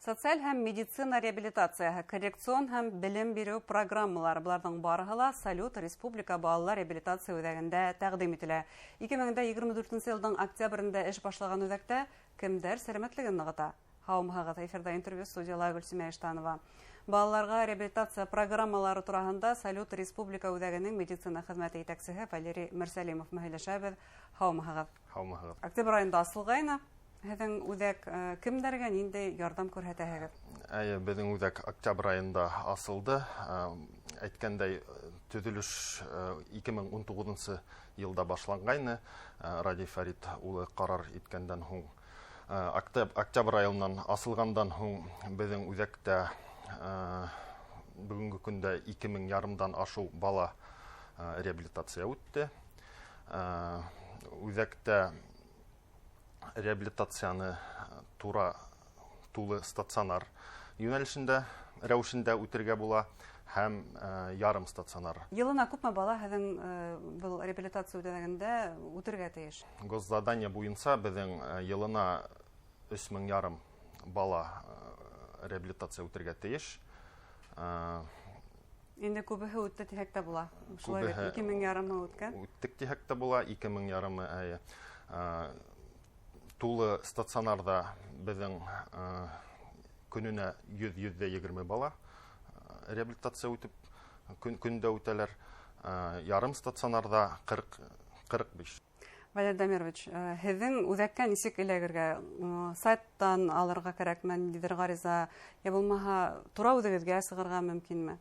Социаль һәм медицина реабилитацияһы, коррекцион һәм белем биреү программалары — быларҙың барыһы ла «Салют» республика балалар реабилитация үҙәгендә тәҡдим ителә. 2024 йылдың октябрендә эш башлаған үҙәктә кемдәр сәләмәтлеген нығыта? Һаумыһығыҙ, эфирҙа «Интервью», студияла Гөлсимә Иштанова. Балаларға реабилитация программалары тураһында «Салют» республика үҙәгенең медицина хеҙмәте етәксеһе Валерий Мөрсәлимов менән һөйләшәбеҙ. Һаумыһығыҙ. Һаумыһығыҙ. Октябрь айында асылғайны һеҙҙең үҙәк, кемдәргә ниндәй ярҙам күрһәтәһегеҙ? Әйе, беҙҙең үҙәк октябрь айында асылды. Әйткәндәй, төҙөлөш 2019 йылда башланғайны, Радий Фәрит улы ҡарар иткәндән һуң. Октябрь айынан асылғандан һуң беҙҙең үҙәктә бөгөнгө көндә 2500-дан ашыу бала реабилитация үтте. Үҙәктә реабилитацияны тура тулы стационар йүнәлешендә, рәүешендә үтергә була һәм ярым стационар. Йылына күпме бала һеҙҙең был реабилитация үҙәгендә үтергә тейеш? Госзадание буйынса беҙҙең йылына 3500 бала реабилитация үтергә тейеш. Инде күбеһе үтте тиһәк тә була. Шулай бит, 2500-ы үткән. Үттек тиһәк тә була, 2500-ы, әйе. Тулы стационарҙа беҙҙең көнөнә 100-120 бала реабилитация үтеп, көндә үтәләр. Ярым стационарҙа 45. Валерий Дамирович, һеҙҙең үҙәккә нисек эләгергә? Сайттан алырға кәрәкме, ниндәйҙер ғариза, йә булмаһа тура үҙегеҙгә сығырға мөмкинме?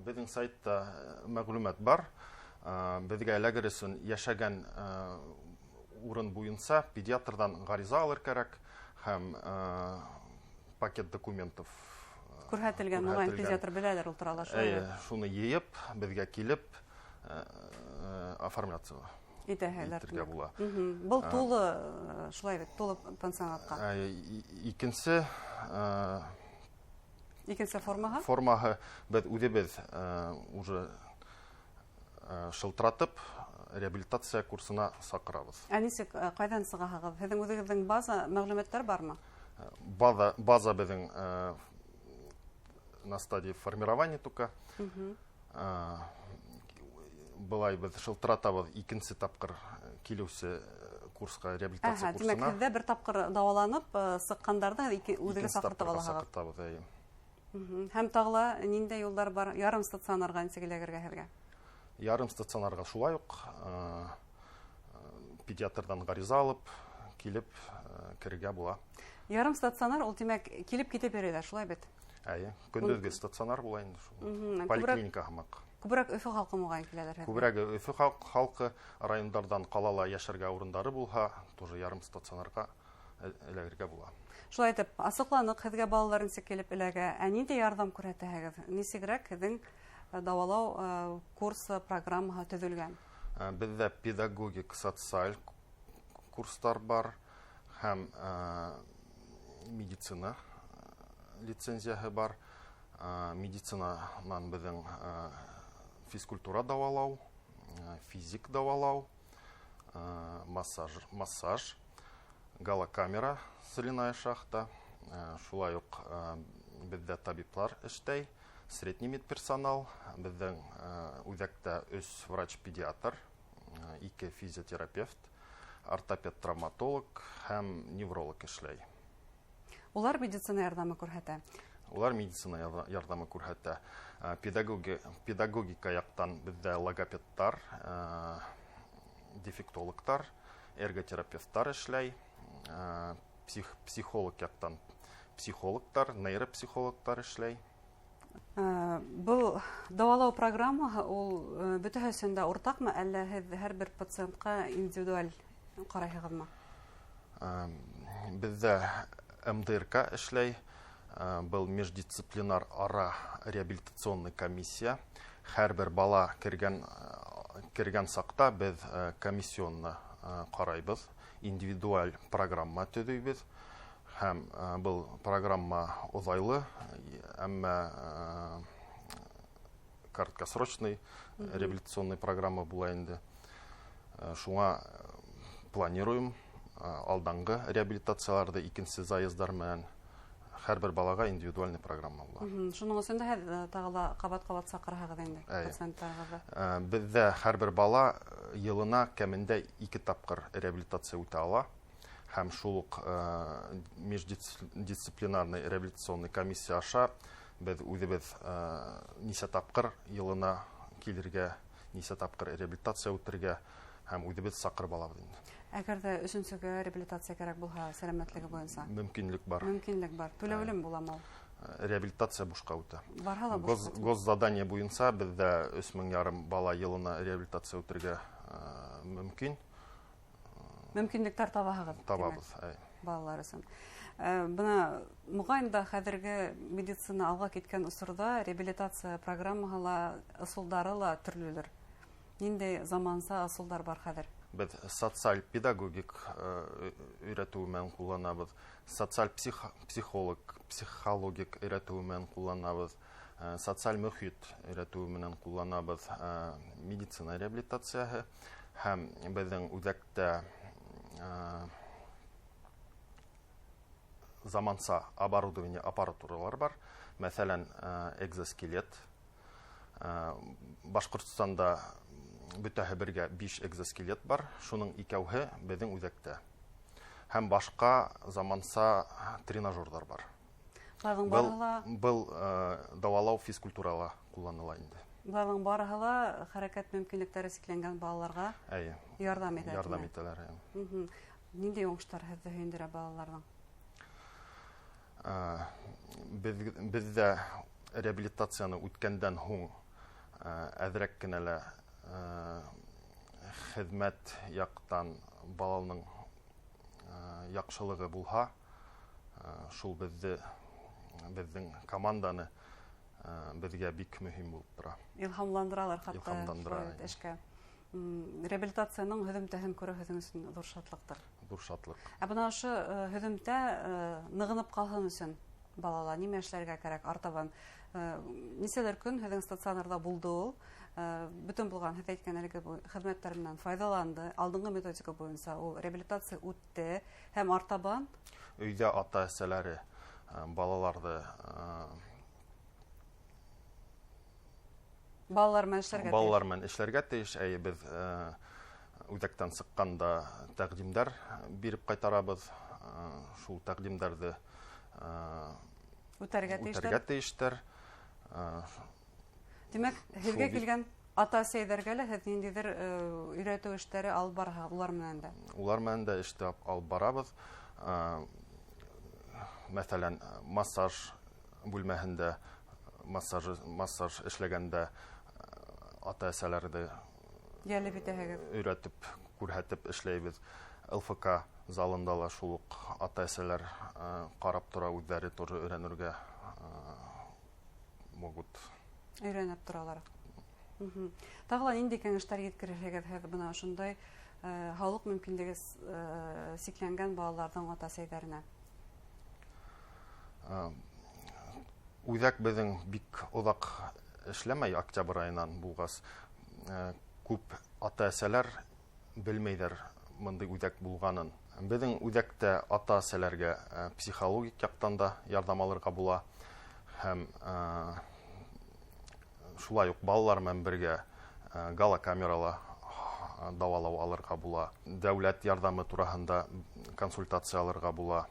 Беҙҙең сайтта мәғлүмәт бар. Беҙгә эләгер өсөн йәшәгән урын буйынса педиатрҙан ғариза алыр кәрәк һәм пакет документов күрһәтелгән, мөғәйен, педиатр беләлер ул турала, шулай? Эйе, шуны йыйып, беҙгә килеп, оформляться итәһәләр. Итергә була. Был тулы, шулай бит, тулы пансионатҡа. Икенсе формаһы? Формаһы беҙ үҙебеҙ уже шылтыратып, реабилитация курсына саҡырабыҙ. Ә нисек, ҡайҙан сығаһығыҙ? Һеҙҙең үҙегеҙҙең база мәғлүмәттәр бармы? База беҙҙең на стадии формирования только. Былай беҙ шылтыратабыҙ икенсе тапҡыр килеүсе курсҡа, реабилитация Тимәк, курсына. һеҙҙә бер тапҡыр дауаланып сыҡҡандарҙы үҙегеҙ Икенсе саҡыртып тапҡырға алаһығыҙ. Саҡыртабыҙ, эйе. Һәм тағы ла ниндәй юлдар бар? Ярым стационарға нисек эләгергә һеҙгә? Ярым стационарға шулай уҡ педиатрҙан ғариза алып, килеп, керергә була. Ярым стационар ул, тимәк, килеп китеп йөрөйҙәр, шулай бит? Эйе, көндөҙгө стационар була инде шул. Поликлиника һымаҡ. Күберәк Өфө халҡы моғайын киләләр һеҙгә? Күберәге Өфө халҡы, райондарҙан ҡалала йәшәргә урындары булһа, тоже ярым стационарға эләгергә була. Шулай итеп, асыҡланыҡ һеҙгә балалар нисек килеп эләгә, ә ниндәй ярҙам күрһәтәһегеҙ? Нисегерәк һеҙҙең дауалау курсы, программаһы төҙөлгән? Беҙҙә педагогик, социаль курстар бар һәм медицина лицензияһы бар. Медицинанан беҙҙең физкультура дауалау, физик дауалау, массаж, галокамера, соляная шахта, шулай уҡ беҙҙә табиплар эшләй, средний медперсонал, беҙҙең үҙәктә өс врач-педиатр, ике физиотерапевт, ортопед-травматолог һәм невролог эшләй. Улар медицина ярҙамы күрһәтә? Улар медицина ярҙамы күрһәтә. Педагогика яҡтан беҙҙә логопедтар, дефектологтар, эрготерапевттар эшләй. Психолог яҡтан психологтар, нейропсихологтар эшләй. Был дауалау программаһы ул бөтәһе өсөн дә уртаҡмы, әллә һеҙ һәр бер пациентҡа индивидуаль ҡарайһығыҙмы? Беҙҙә МДРК эшләй. Был междисциплинар ара реабилитационный комиссия. Һәр бер бала кергән саҡта беҙ комиссионны ҡарайбыҙ, индивидуаль программа төҙөйбөҙ. Һәм был программа оҙайлы, әммә краткосрочный реабилитационный программа була инде. Шуңа планируем алданғы реабилитацияларҙы икенсе заездар менән Һәр бер балаға индивидуальный программа була. Шуның өсөн дә һеҙ тағы ла ҡабат-ҡабат саҡыраһығыҙ инде пациенттарығыҙҙы. Беҙҙә һәр бер бала йылына кәмендә 2 тапҡыр реабилитация үтә ала. Һәм шул уҡ междисциплинарный реабилитационный комиссия аша беҙ үҙебеҙ нисә тапҡыр йылына килергә, нисә тапҡыр реабилитация үтергә һәм үҙебеҙ саҡырып алабыҙ инде. Әгәр ҙә өсөнсөгә реабилитация кәрәк булһа, сәләмәтлеге буйынса? Мөмкинлек бар. Мөмкинлек бар. Түләүлеме буламы ул? Реабилитация бушҡа үтә. Барһа ла бушҡа үтә. Госзадание буйынса беҙҙә өс мең ярым бала йылына реабилитация үтергә мөмкин. Мөмкинлектәр табаһығыҙ, тимәк, Табабыҙ, әй. балалар өсөн. Бына моғайын да хәҙерге медицина алға киткән осорҙа реабилитация программаһы ла, ысулдары ла төрлөлөр. Ниндәй заманса ысулдар бар хәҙер? Беҙ социаль-педагогик өйрәтеү менән ҡулланабыҙ, социаль-психолог, психологик өйрәтеү менән ҡулланабыҙ, социаль мөхит өйрәтеү менән ҡулланабыҙ, медицина реабилитацияһы һәм беҙҙең үҙәктә заманса оборудование, аппаратуралар бар. Мәҫәлән, экзоскелет. Башҡортостанда бөтәһе бергә 5 экзоскелет бар, шуның икәүһе беҙҙең үҙәктә. Һәм башҡа заманса тренажерҙар бар. Быларҙың Был барыһы ла дауалау физкультурала ҡулланыла инде. Быларҙың барыһы ла хәрәкәт мөмкинлектәре сикләнгән балаларға Әйе. ярҙам итә, Ярҙам тимәк. итәләр, әйе. Ниндәй уңыштар һеҙҙе һөйөндөрә балаларҙың? Беҙҙә реабилитацияны үткәндән һуң, әҙерәк кенә лә, хеҙмәт яҡтан баланың, яҡшылығы булһа, шул беҙҙең команданы, беҙгә бик мөһим булып тора. Илһамландыралар хатта Илһамландыра, шулай әйе. эшкә. Реабилитацияның һөҙөмтәһен күреү һеҙҙең өсөн ҙур шатлыҡтыр. Ҙур шатлыҡ. Ә бына ошо һөҙөмтә нығынып ҡалһын өсөн балала нимә эшләргә кәрәк артабан? Нисәлер көн һеҙҙең стационарҙа булды ул. Бөтөн булған һеҙ әйткән әлеге хеҙмәттәр менән файҙаланды. Алдынғы методика буйынса ул реабилитация үтте һәм артабан өйҙә ата-әсәләре, балаларҙы, Балалар менән эшләргә тейеш. Балалар менән эшләргә тейеш. Әйе, беҙ, үҙәктән сыҡҡанда тәҡдимдәр биреп ҡайтарабыҙ. Шул тәҡдимдәрҙе, Үтәргә тейештәр. үтәргә тейештәр. Тимәк, һеҙгә Шул бит. килгән ата-әсәйҙәргә лә һеҙ ниндәйҙер, өйрәтеү эштәре алып бараһығыҙ улар менән дә? Улар менән дә эште алып барабыҙ. Мәҫәлән, массаж бүлмәһендә массаж эшләгәндә ата-әсәләрҙе Йәлеп итәһегеҙ. өйрәтеп, күрһәтеп эшләйбеҙ. ЛФК залында ла шул уҡ ата-әсәләр, ҡарап тора, үҙҙәре тоже өйрәнергә, могут. Өйрәнеп торалар. Тағы ла ниндәй кәңәштәр еткерерһегеҙ һеҙ бына ошондай, һаулыҡ мөмкинлеге сикләнгән балаларҙың ата-әсәйҙәренә? Үҙәк беҙҙең бик оҙаҡ эшләмәй, октябрь айынан булғас, күп ата-әсәләр белмәйҙәр бындай үҙәк булғанын. Беҙҙең үҙәктә ата-әсәләргә, психологик яҡтан да ярҙам алырға була һәм, шулай уҡ балалар менән бергә, галокамерала дауалау алырға була, дәүләт ярҙамы тураһында консультация алырға була,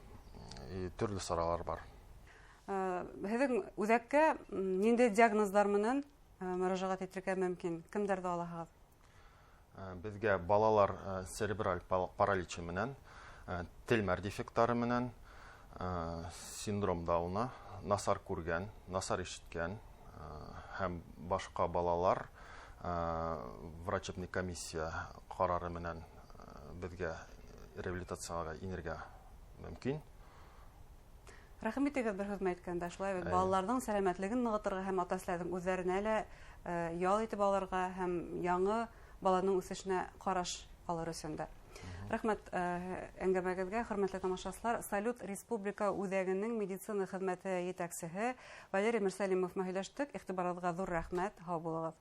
төрлө саралар бар. Һеҙҙең үҙәккә ниндәй диагноздар менән, мөрәжәғәт итергә мөмкин? Кемдәрҙе алаһығыҙ? Беҙгә балалар, церебраль параличы менән, телмәр дефекттары менән, синдром Дауна, насар күргән, насар ишеткән, һәм башҡа балалар, врачебный комиссия ҡарары менән, беҙгә реабилитацияға инергә мөмкин. Рәхим итегеҙ, бер һүҙ менән әйткәндә, шулай бит, Әйе. балаларҙың сәләмәтлеген нығытырға һәм ата-әсәләрҙең үҙҙәренә лә, ял итеп алырға һәм яңы баланың үҫешенә ҡараш алыр өсөн дә. Рәхмәт, әңгәмәгеҙгә, хөрмәтле тамашасылар. Салют Республика үҙәгенең медицина хеҙмәте етәксеһе Валерий Мирсәлимов менән һөйләштек. Иғтибарығыҙға ҙур рәхмәт. Һау булығыҙ.